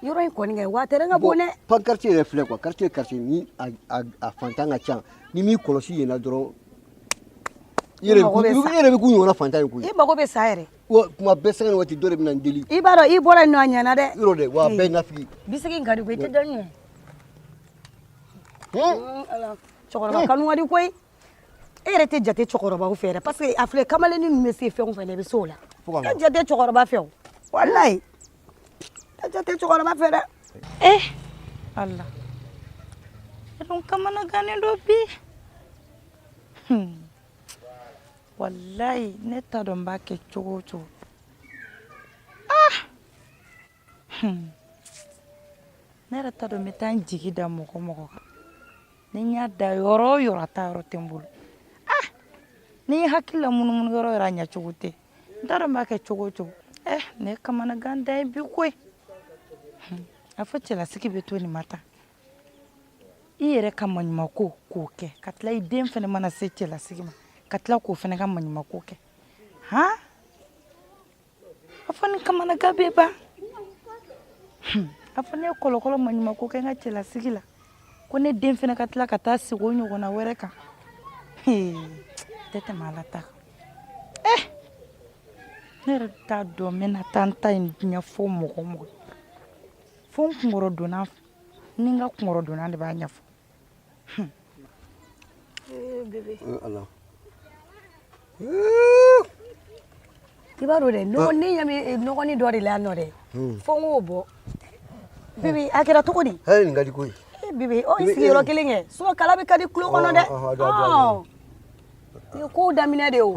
Yɔrɔ in kɔni kɛ wa terrain ka bon dɛ. Pan quartier yɛrɛ filɛ quoi, quartier quartier ni a fantan ka ca, ni m'i kɔlɔsi yen na dɔrɔn, i yɛrɛ mago bɛ sa. i yɛrɛ bɛ k'u ɲɔgɔnna fantan ye koyi. I mago bɛ sa yɛrɛ. Wa kuma bɛɛ sanga ni waati dɔ de bɛ na n deli. I b'a dɔn i bɔra yen nɔ a ɲɛna dɛ. Yɔrɔ dɛ, wa a bɛɛ ye nafigi. Bisigi in ka di koyi, i tɛ dɔɔnin ye. Ala, cɛkɔrɔba kanu ka di koyi. E yɛrɛ tɛ jate cɛkɔrɔbaw fɛ yɛrɛ parce que a filɛ kamalennin ninnu bɛ se fɛn o fɛn na i bɛ se o la. Fo ka E jate cɛkɔrɔba fɛ o. Walayi. E jate cɛkɔrɔba fɛ dɛ. Eh, Ala. E dun kamanagannen don bi. Walayi, ne t'a dɔn n b'a kɛ cogo o cogo. Ah! Ne yɛrɛ t'a dɔn n bɛ taa n jigi da mɔgɔ o mɔgɔ kan. Ni n y'a da yɔrɔ o yɔrɔ, a taa yɔrɔ tɛ n bolo. Ah! Ni n ye hakili la munumunu yɔrɔ o yɔrɔ, a ɲɛcogo tɛ. N t'a dɔn n b'a kɛ cogo o cogo. Eh, ne kamanagan da ye bi koyi. A fɔ cɛlasigi bɛ to nin ma tan. I yɛrɛ ka maɲumako k'o kɛ, ka tila i den fɛnɛ mana se cɛlasigi ma, ka tila k'o fɛnɛ ka maɲumako kɛ. Han? A fɔ ni kamanagan bɛ ban. A fɔ ne ye kɔlɔkɔlɔ maɲumako kɛ n ka cɛlasigi la, ko ne den fɛnɛ ka tila ka taa sigi o ɲɔgɔnna wɛrɛ kan. Hee, tɛ tɛmɛ Ala ta kan. Eh, ne yɛrɛ t'a dɔn n bɛna taa n ta in ɲɛfɔ mɔgɔ o mɔgɔ. Fo n kunkɔrɔdonna, ni n ka kunkɔrɔdonna de b'a ɲɛfɔ. Eh, bébé. Ala. I b'a dɔn dɛ, nɔgɔ ne ɲɛ bɛ nɔgɔnin dɔ de la yan nɔ dɛ. Fo n k'o bɔ. Bébé, a kɛra cogo di? Hali nin ka di koyi. Eh, bébé, ɔ i sigiyɔrɔ kelen kɛ. Sinon kala bɛ ka di tulo kɔnɔ dɛ. Ɔ, ɔ, ɔ, ɔ, Nin ye kow daminɛ de ye o.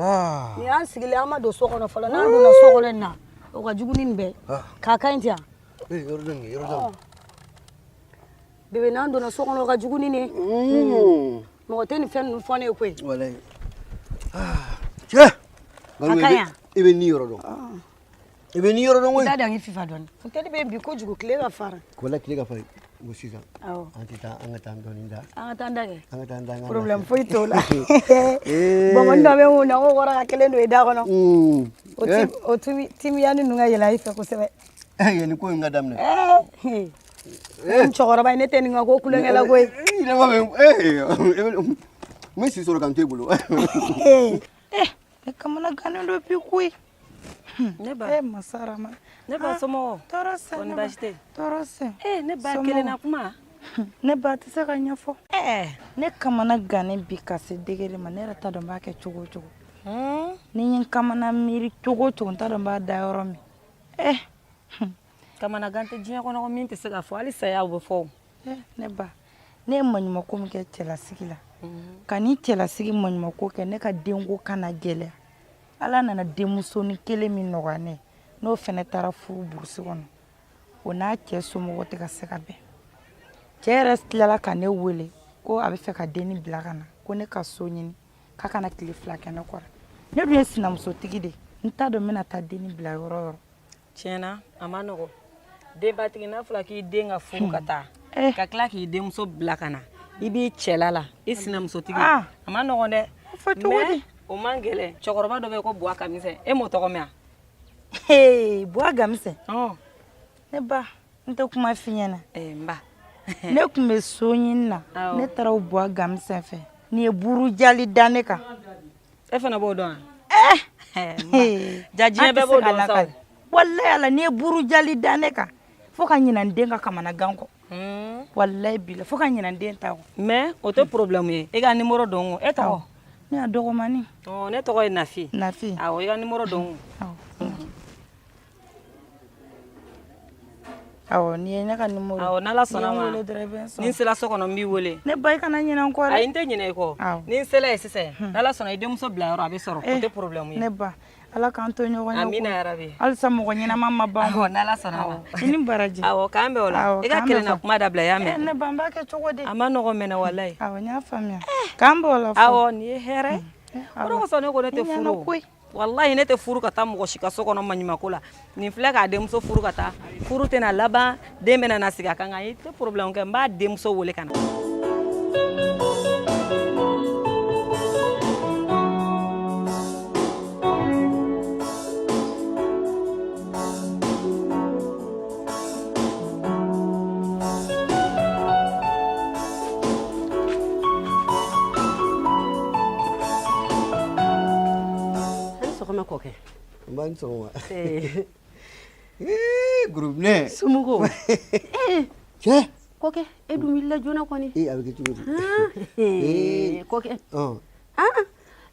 Nin y'an sigilen, an ma don so kɔnɔ fɔlɔ. N'an donna so kɔnɔ nin na, o ka jugu ni nin bɛɛ. K'a ka ɲi ten wa? Eh, yɔrɔ dɔ nin, yɔrɔ dɔ. Bébé, n'an donna so kɔnɔ, o ka jugu ni nin ye. Mɔgɔ tɛ nin fɛn ninnu fɔ ne ye koyi. Walayi. Cɛ! A ka ɲi wa? I bɛ ni yɔrɔ dɔn. I bɛ ni yɔrɔ dɔn koyi. I t'a dan k'i fifa dɔɔni. Funteni bɛ yen bi kojugu, tile ka farin. Walayi, tile ka farin. Bon, sisan. Awɔ. An tɛ taa, an ka taa dɔɔnin da. An ka taa n da kɛ. An ka taa n da. Problème foyi t'o la. Bɔnbɔn dɔ bɛ n kun na, n k'o kɔrɔ ka kelen don i da kɔnɔ. O ti o timiya ninnu ka yɛlɛ i fɛ kosɛbɛ. Yanni ko in ka daminɛ. N cɛkɔrɔba ye, ne tɛ nin ka ko kulonkɛ la koyi. I yɛrɛ b'a fɛ, n bɛ si sɔrɔ ka n to e bolo. Eh, ne kamanagannen don bi koyi. Ne ba. Eh, masa Rama. Ne ba, somɔgɔw? Tɔɔrɔ sɛ. Kɔni baasi tɛ? Tɔɔrɔ sɛ. Eh, ne ba, kelen na kuma. Ne ba tɛ se ka ɲɛfɔ. Eh. Ne kamana gannen bi ka se degré ma, ne yɛrɛ t'a dɔn n b'a kɛ cogo o cogo. Ni n ye n kamana miiri cogo o cogo, n t'a dɔn n b'a da yɔrɔ min. Eh. Kamanagan tɛ diɲɛ kɔnɔ min tɛ se ka fɔ, hali saya o bɛ fɔ o. Eh, ne ba, ne ye maɲumako min kɛ cɛlasigi la, ka ni cɛlasigi maɲumako kɛ, ne ka denko kana gɛlɛya. Ala nana denmusonin kelen min nɔgɔya ne ye, n'o fɛnɛ taara furu burusi kɔnɔ, o n'a cɛ somɔgɔw tɛ ka se ka bɛn. Cɛ yɛrɛ tilala ka ne wele ko a bɛ fɛ ka denni bila ka na, ko ne ka so ɲini k'a kana tile 2 kɛ ne kɔrɔ. Ne dun ye sinamusotigi de ye, n t'a dɔn n bɛna taa denni bila yɔrɔ o yɔrɔ. Tiɲɛna, a ma nɔgɔ. Denbatigi, n'a fɔra k'i den ka furu ka taa, ka tila k'i denmuso bila ka na, i b'i cɛla la, i sinamusotigi, a ma nɔgɔn dɛ. Fɔ cogo di? Mais o man gɛlɛn. Cɛkɔrɔba dɔ bɛ yen ko Buwa Kamisɛn, e m'o tɔgɔ mɛn wa? Ee, Buwa Kamisɛn? Ne ba, n tɛ kuma f'i ɲɛna. N ba. Ne tun bɛ so ɲini na, ne taara o Buwa Kamisɛn fɛ. Nin ye burujali da ne kan. E fana b'o dɔn wa? Ja diɲɛ bɛɛ b'o dɔn sa o. Walayi Ala, n'i ye burujali da ne kan, fo ka ɲinɛ n den ka kamanagan kɔ. Walayi bila, fo ka ɲinɛ n den ta kɔ. Mais o tɛ problème ye, e ka numéro don. E tɔgɔ? Ne y'a dɔgɔmani. Ne tɔgɔ ye Nafi. Nafi. Awɔ, i ka numéro don. Awɔ, nin ye ne ka numéro. Awɔ, n'Ala sɔnna N'i ye ma. n wele dɔrɔn i bɛ n sɔrɔ. Ni n sera so kɔnɔ, n b'i wele. Ne ba, i kana ɲinɛ n kɔ dɛ. Ayi, n tɛ ɲinɛ i kɔ. Awɔ. Ni n sela yen sisan, n'Ala sɔnna, i denmuso bila yɔrɔ a bɛ sɔrɔ, o tɛ problème ye. Ne ba, Ala k'an to ɲɔgɔn ye. Amina yarabi. Halisa mɔgɔ ɲɛnama ma ban. Awɔ, n'Ala sɔnna ma. I ni baraji. Awɔ, k'an bɛn o la. Awɔ, I ka k'an bɛn kelenna fa. kuma dabila, i y'a Eh, mɛn? ne ba, n b'a kɛ cogo di? A ma nɔgɔn mɛnɛ, walayi. Awɔ, n y'a faamuya. K'an bɛn o la fɔ. Awɔ, nin ye hɛrɛ ye. O de kosɔn ne ko ne tɛ I ɲɛna furu. koyi. Walayi, ne tɛ furu ka taa mɔgɔ si ka so kɔnɔ maɲumako la. Nin filɛ k'a denmuso furu ka taa, furu tɛna laban, den bɛna na sigi a kan. Nka i tɛ problème kɛ, n b'a denmuso wele ka na. Ani sɔgɔma, kɔkɛ. N b'a ni sɔgɔma. Eh. Ee, gorobinɛ. Somɔgɔw? Cɛ. Kɔkɛ, e dun wulila joona kɔni. Ee, a bɛ kɛ cogo di? Ee, kɔkɛ. Ɔn. Ah,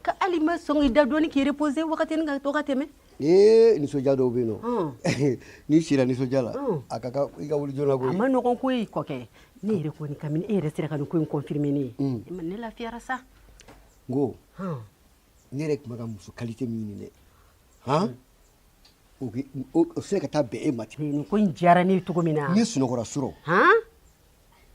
ka hali ma sɔn k'i da dɔɔni k'i reposer wagatinin ka to ka tɛmɛ. Ee, nisɔndiya dɔw bɛ yen nɔ. Ɔn. N'i sira nisɔndiya la, Ɔn. a ka kan i ka wuli joona koyi. A ma nɔgɔn koyi, kɔkɛ. Ne yɛrɛ kɔni, kabini e yɛrɛ sera ka nin ko in confirmer ne ye, e ma ne lafiyara sa. N ko Hɔn. ne yɛrɛ tun bɛ ka muso qualité min ɲini dɛ, han, o sera ka taa bɛn e ma ten. Nin ko in diyara ne ye cogo min na. Ne sunɔgɔra surɔ. Han,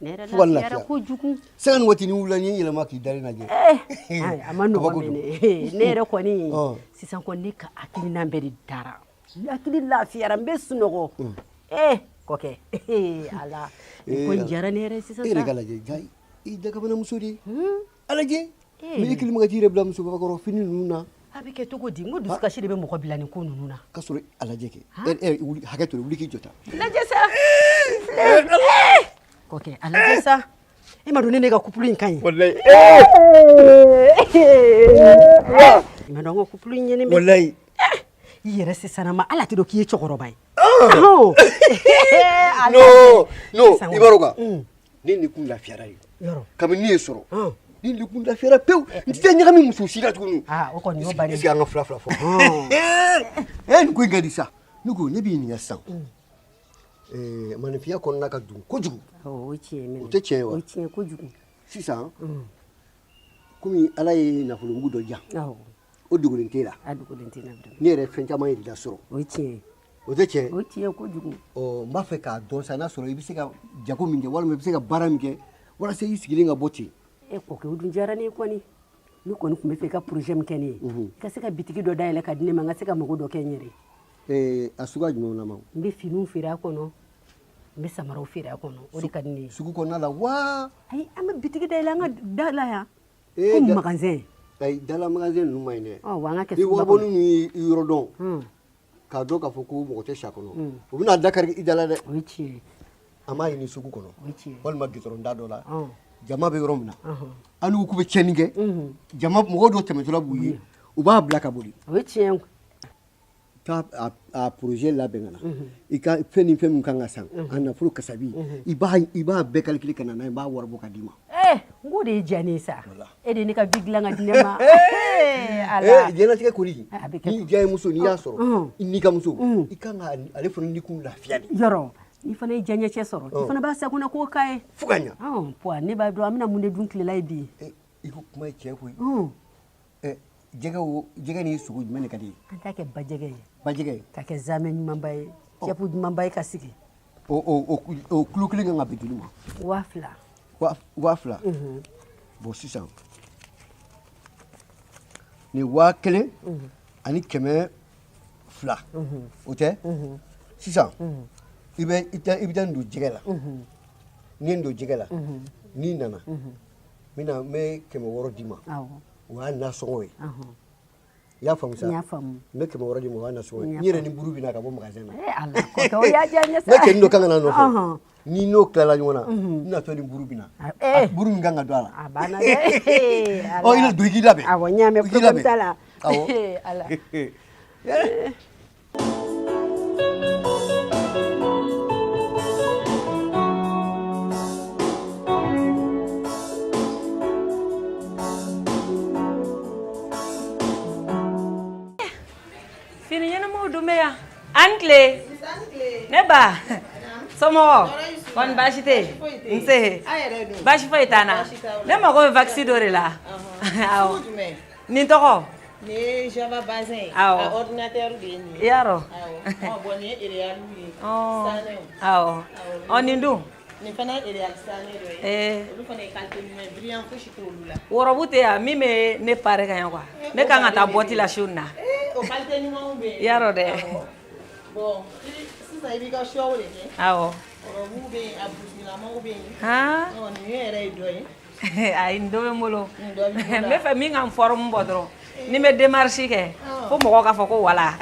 ne yɛrɛ Fo ka n lafiyara lafiya. kojugu. Sanga ni waati ni wulila, ni n yɛlɛma k'i dalen lajɛ. Eh, ayi, a ma nɔgɔn. Kabako don. Mɛnɛ ne yɛrɛ kɔni, Ɔn. sisan kɔni ne ka hakilina bɛɛ de dara, n hakili lafiyara, n bɛ sunɔgɔ. Eh, kɔkɛ, ala, nin ko in diyara ne yɛrɛ ye sisan E yɛrɛ sa. ka lajɛ, ja i dakabanamuso de ye. A lajɛ. Eh. Mais e kelen bɛ ka t'i yɛrɛ bila musobakɔrɔ fini ninnu na. A bɛ kɛ cogo di? N ko dusukasi de bɛ mɔgɔ bila nin ko ninnu na. Ka sɔrɔ a lajɛ kɛ. E wuli, hakɛ to, wuli k'i jɔ tan. Lajɛ sa, kɔkɛ, a lajɛ sa, e ma dɔn ne ka couple in ka ɲi. Walayi. I ma dɔn n ka couple in ɲɛnen bɛ. Walayi. I yɛrɛ sisan ma, ala tɛ dɔn k'i ye cɛkɔrɔba ye. Non non, Sisan i b'a dɔn kan, Mm. ne ni kun lafiyara de. Yɔrɔ. Kabini ne ye sɔrɔ, ni ni kun lafiyara pewu, n tɛ ɲagami muso si la tuguni. Aa, o kɔni y'o bannen. Est ce que an ka fila fila fɔ? Ee, nin ko in ka di sa. Ne ko ne b'i ɲininka sisan, ɛɛ, maninfinya kɔnɔna ka dun kojugu. O ye tiɲɛ ye minɛ. O tɛ tiɲɛ ye wa? O ye tiɲɛ ye kojugu. Sisan, komi Ala ye nafolomugu dɔ diyan, Awɔ. o dogolen t'e la. A dogolen tɛ n na vraiment. Ne yɛrɛ ye fɛn caman yɛrɛ la sɔrɔ. O ye tiɲɛ ye. O tɛ tiɲɛ ye? O ye tiɲɛ ye kojugu. Ɔ, n b'a fɛ k'a dɔn sa, n'a sɔrɔ i bɛ se ka jago min kɛ walima i bɛ se ka baara min kɛ walasa i sigilen ka bɔ ten. E kɔkɛ, o dun diyara ne ye kɔni. Ne kɔni tun bɛ fɛ i ka projet min kɛ ne ye, i ka se ka bitigi dɔ dayɛlɛ ka di ne ma, n ka se ka mago dɔ kɛ n yɛrɛ ye. Ee, a suguya jumɛnw na ma? N bɛ finiw feere a kɔnɔ, n bɛ samaraw feere a kɔnɔ, o de ka di ne ye. Sugu kɔnɔna la wa? Ayi, an bɛ bitigi dayɛlɛ an ka da la yan. Ee, Ko magasin. Ayi, dala magasin ninnu man ɲi dɛ. Ɔ, wa an ka kɛ Ni suguba waribɔnin kɔnɔ. ninnu y'i yɔrɔ dɔn, k'a dɔn k'a fɔ ko mɔgɔ tɛ sa kɔnɔ, u bɛna da kari i da la dɛ. O ye tiɲɛ ye. An b'a ɲini sugu kɔnɔ. O ye tiɲɛ ye. Walima gitɔrɔn da dɔ la. Ɔn. Jama bɛ yɔrɔ min na. Ɔhɔn. Hali n'u k'u bɛ tiɲɛni kɛ, jama mɔgɔw dɔw tɛmɛtɔla b'u ye, u b'a bila ka boli. O ye tiɲɛ ye. Taa a projet labɛn ka na. I ka fɛn ni fɛn min kan ka san, a nafolo kasabi, i b'a bɛɛ calculer ka na n'a ye, n b'a wari bɔ ka d'i ma. Eh, n k'o de ye diya ne ye sa. E de ye ne ka bi dilan ka di ne ma. Eh, ala. Eh, diɲɛlatigɛ kɔni, A bɛ kɛ n'i diya ye muso, n'i y'a sɔrɔ, Ɔn. i n'i ka muso, i kan ka ale fana ni kun lafiya de. Yɔrɔ, n'i fana ye diyaɲɛcɛ sɔrɔ, i Ɔn. fana b'a sagona ko k'a ye. Fo ka ɲa. Ɔn, puwa, ne b'a dɔn an bɛna mun de dun tilela ye bi. I ko kuma ye tiɲɛ koyi. Ɔn. Ɛ, jɛgɛ, o jɛgɛ ni sogo jumɛn de ka di i ye? An t'a kɛ bajɛgɛ ye. Bajɛgɛ. Ka kɛ zamɛ ɲumanba ye, cɛpu ɲumanba ye ka sigi. O kilo kelen kan ka bɛn joli ma? 2000. 2000. Bon, sisan nin 1200, o tɛ? Sisan i bɛ taa nin don jɛgɛ la. N'i ye nin don jɛgɛ la, n'i nana, n bɛ 600 d'i ma. Awɔ. O y'a nasɔngɔ ye. Ɔhɔn. I y'a faamu sa? N y'a faamu. N bɛ 600 d'i ma, o y'a nasɔngɔ ye. N y'a N yɛrɛ ni buru bɛ na ka bɔ magasin na. Eh, ala, kɔkɛ, o y'a diya n ye sa. Ne cɛnin dɔ kan ka na nɔfɛ. Ɔhɔn. Ni n'o tilala ɲɔgɔn na, n natɔ ni buru bɛ na. Eh. Buru min kan ka don a la. A banna dɛ. Ala. Ɔ, i don, i k'i labɛn. Awɔ, n y'a mɛn, I k'i problème labɛn. t'a la. Awɔ. Eh, ala. Eh. O dun bɛ yan. A ni tile. Ne ba. Somɔgɔw? Kɔni baasi tɛ yen? Nse. Baasi foyi t'an na. Ne mago bɛ wax dɔ de la. Awɔ. Nin tɔgɔ? Nin ye Java bazin ye. Awɔ. A ordinateur de ye nin ye. I y'a dɔn? Awɔ. Bon nin ye Real ye. Sanɛw. Awɔ. Ɔ nin dun? Nin fana ye Real sanɛ dɔ ye. Ee. Olu fana ye qualité ɲuman ye brillant fosi t'olu la. Wɔrɔbu tɛ yan min bɛ ne pare ka ɲɛ quoi. Ne kan ka taa boîte la su in na. Ee o qualité ɲumanw bɛ yen. I y'a dɔn dɛ. Awɔ. Bon sisan i b'i ka choix de kɛ. Awɔ. Robe bɛ yen a busilamaw bɛ yen. Han. Ɔ nin yɛrɛ ye dɔ ye. Ayi nin dɔ bɛ n bolo. Nin dɔ b'i bolo. N bɛ fɛ min ka n forme bɔ dɔrɔn. Ni n bɛ démarche kɛ fo mɔgɔw k'a fɔ ko voilà.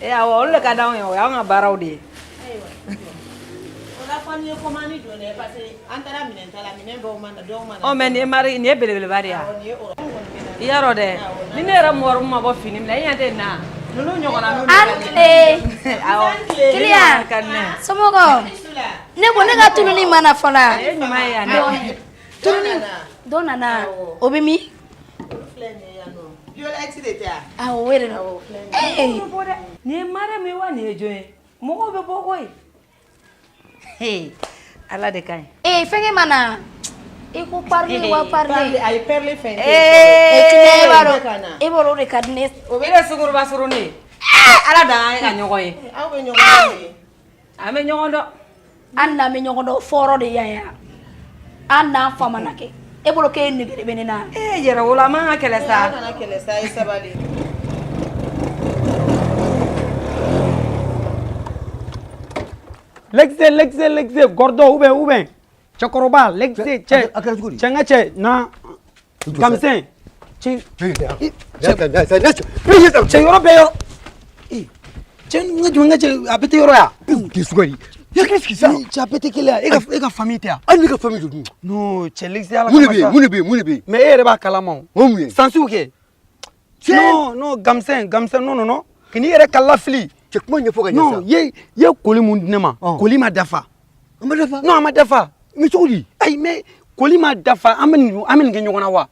Ee awɔ olu de ka d'anw ye o y'anw ka baaraw de ye. Ayiwa. O la fɔ n'i ye commande don dɛ parce que an taara minɛn ta la minɛn dɔw ma na dɔw ma na. Ɔ mais nin ye mari nin ye belebeleba de ye wa? Awɔ nin ye robe I y'a dɔn dɛ ni ne yɛrɛ mɔrɔ ma bɔ fini min na i ɲɛ tɛ nin na ninnu ɲɔgɔnna ninnu. An tile. Awɔ. Kiliyan. Ka di ne ye. Somɔgɔw. Ne ko ne ka tununi ma na fɔlɔ. A ye ɲuman ye yan dɛ. Tununi dɔ nana o bɛ min? Violette de tɛ wa? Awɔ o yɛrɛ don. Ee. Nin ye Mariam ye wa nin ye jɔn ye? Mɔgɔw bɛ bɔ koyi. Hey, Ala de ka ɲi. Ee fɛnkɛ ma na. I ko parler wa parler. Ayi perle fɛn tɛ. Ee Kiliyan e b'a dɔn e b'a dɔn o de ka di ne ye. E de sunkuruba surunnin ye. Ala dan an ye ka ɲɔgɔn ye. Aw bɛ ɲɔgɔn dɔn de. An bɛ ɲɔgɔn dɔn. Hali n'an bɛ ɲɔgɔn dɔn fɔrɔ de yan yan. Hali n'an famana kɛ. E bolo k'e nege de bɛ ne na. Ee yɛrɛwolo an man ka kɛlɛ sa. Aw kana kɛlɛ sa a ye sabali. L'exe l'exe l'exe gordon ou bien cɛkɔrɔba l'exe cɛ cɛ n ka cɛ na kamisɛn cɛ cɛ yɔrɔ bɛɛ yɔrɔ cɛ n ka jɔ n ka cɛ a bɛɛ tɛ yɔrɔ ya. K'i sugandi i hakili sigi sa. Cɛ a bɛɛ tɛ kelen ye e ka famille tɛ yan. Hali ne ka famille don dun. Non cɛ l'exe ala Mun de kama bɛ yen sa. mun de bɛ yen mun de bɛ yen. Mais e yɛrɛ b'a kalama o. O mun ye. Sansiw kɛ. Non non gamisɛn gamisɛn non non non k'i yɛrɛ ka lafili. Cɛ kuma ɲɛfɔ ka ɲɛ sa. Non ye ye colis mun di ne ma. Colis ma dafa. A ma dafa. Non a ma dafa. Mais cogo di. Ayi mais colis ma dafa an bɛ nin an bɛ nin kɛ ɲɔgɔn na wa.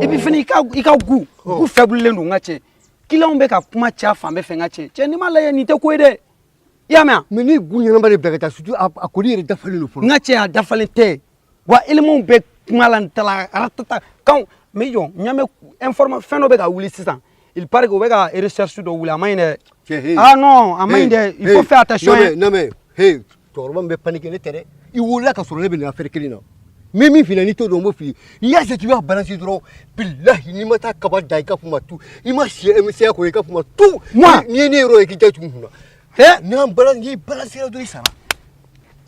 Et puis fɛnɛ i ka goût faible don n ka cɛ. Clients bɛ ka kuma caya fan bɛɛ fɛ n ka cɛ. Cɛ n'i m'a lajɛ nin tɛ ko ye dɛ. I y'a mɛn wa. Mais ne ye goût ɲɛnama de bila ka taa surtout a colis yɛrɛ dafalen don fɔlɔ. N ka cɛ a dafalen tɛ wa éléments bɛ kuma la n ta la ratata kan mais jɔ n ɲɛ bɛ informa fɛn dɔ bɛ ka wuli sisan il paraît que u bɛ ka recherche dɔ wuli a ma ɲi dɛ. Cɛ hey. Ah non a ma ɲi dɛ il faut faire attention. Non mais non mais hey cɛkɔrɔba min bɛ paniquer ne tɛ dɛ. I wolola ka sɔrɔ ne bɛ nin affaire kelen na. N bɛ min f'i ɲɛna n'i t'o dɔn n b'o f'i ye. N'i y'a se k'i b'a balancer dɔrɔn bilahi n'i ma taa kaba da i ka f'u ma tu i ma si MCA kɔrɔ i ka f'u ma tu. Moi. N'i ye ne yɔrɔ ye k'i da tugu n kunna. He. N'an balance n'i balancer dɔrɔn i sara.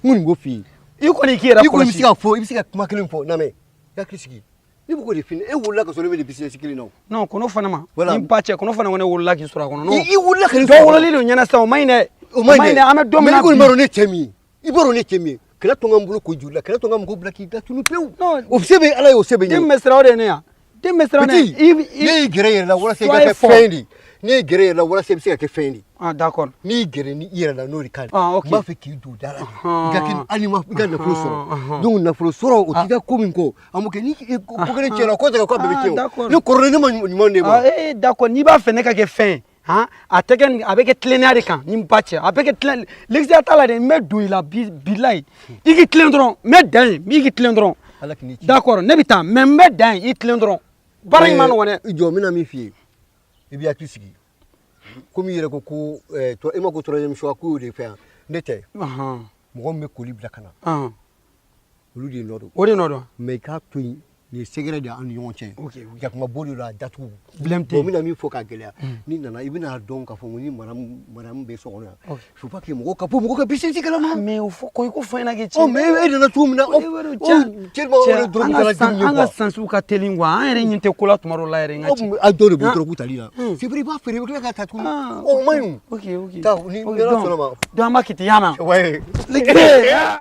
N kɔni b'o f'i ye. I kɔni k'i yɛrɛ I kɔni bɛ kɔlɔsi. se k'a fɔ i bɛ se ka kuma kelen fɔ na mɛn i hakili sigi. Ne bɛ k'o de f'i ɲɛna e wolola ka sɔrɔ ne bɛ nin business kelen na o. Non kɔnɔ fana ma. Voilà. Ni ba cɛ kɔnɔ fana ko ne wolola k'i sɔrɔ a kɔnɔ non. I wolola ka ne Dɔ sɔrɔ a kɔnɔ. wololen don ɲɛna sisan o ma ɲi dɛ. O ma ɲi dɛ. An bɛ don min na Mais i kɔni bi. b'a dɔn ne cɛ min ye. I b'a dɔn ne cɛ min ye. Kɛlɛ to n ka n bolo ko joli la kɛlɛ to n ka mɔgɔw bila k'i datunu pewu. O se bɛ Ala ye o se bɛ n ye. Den min bɛ siran o de ye ne yan. Den min bɛ siran ne Petit, ne y'i gɛrɛ i yɛrɛ la walasa i ka Soyez kɛ fort. fɛn de ye. Ne y'i gɛrɛ i yɛrɛ la walasa i bɛ se ka kɛ fɛn de ye. Ah d'accord. N'i y'i gɛrɛ ni i yɛrɛ la n'o de ka ɲi. Ah ok. N b'a fɛ k'i don da la de. I ka kɛ hali ma i ka nafolo sɔrɔ. Ɔhɔn. Donc nafolo sɔrɔ o t'i ka ko min kɔ an b'o kɛ ni ko kelen tiɲɛna ko tɛ k'a bɛɛ bɛ Ah, tiɲɛ o. d'accord. Ne kɔrɔlen ne ma ɲuman d'e ma. Ah, eh, d'accord n'i b'a fɛ ne ka kɛ fɛn ye han a tɛ kɛ nin a bɛ kɛ tilennenya de kan ni n ba cɛ a bɛ kɛ tilen l'exia t'a la dɛ n bɛ don i la bi bilayi i k'i tilen dɔrɔn n bɛ dan yen i k'i tilen dɔrɔn Ala k'i ni ci. D'accord ne bɛ taa mais n bɛ dan yen i tilen dɔrɔn baara in ma nɔgɔn dɛ. I jɔ n bɛna min f'i ye i b'i hakili sigi komi i yɛrɛ ko ko e ma ko troisième choix k'o y'o de fɛ yan ne tɛ. Mɔgɔ min bɛ colis bila ka na olu de nɔ don. O de nɔ don. Mais i k'a to yen nin ye secret de ye an ni ɲɔgɔn cɛ. Jakuma bo de don a datugu. Problème tɛ Bon yen. n bɛna min fɔ k'a gɛlɛya n'i nana i bɛna dɔn k'a fɔ ko ni madame bɛ so kɔnɔ yan. Faut pas que mɔgɔw ka bɔ mɔgɔw ka business kalama. Mais o fɔ ko i ko fɔ n ɲɛna kɛ cɛ. Ɔ mais e nana cogo min na tellement o de dɔrɔgu an ka tala san denw ye an ka quoi. sansiw ka teli quoi an yɛrɛ ɲɛ tɛ ko la tuma dɔw la yɛrɛ n ka cɛ. A dɔw de bɛ dɔrɔgu tali la. C'est vrai i b'a feere i bɛ tila k'a ta tuguni. O man ɲi o. Ok ok. Taa ni Ok, ala donc sɔnna ma. donc an b'a kɛ ten i y'a mɛn. Ouais. L'exe.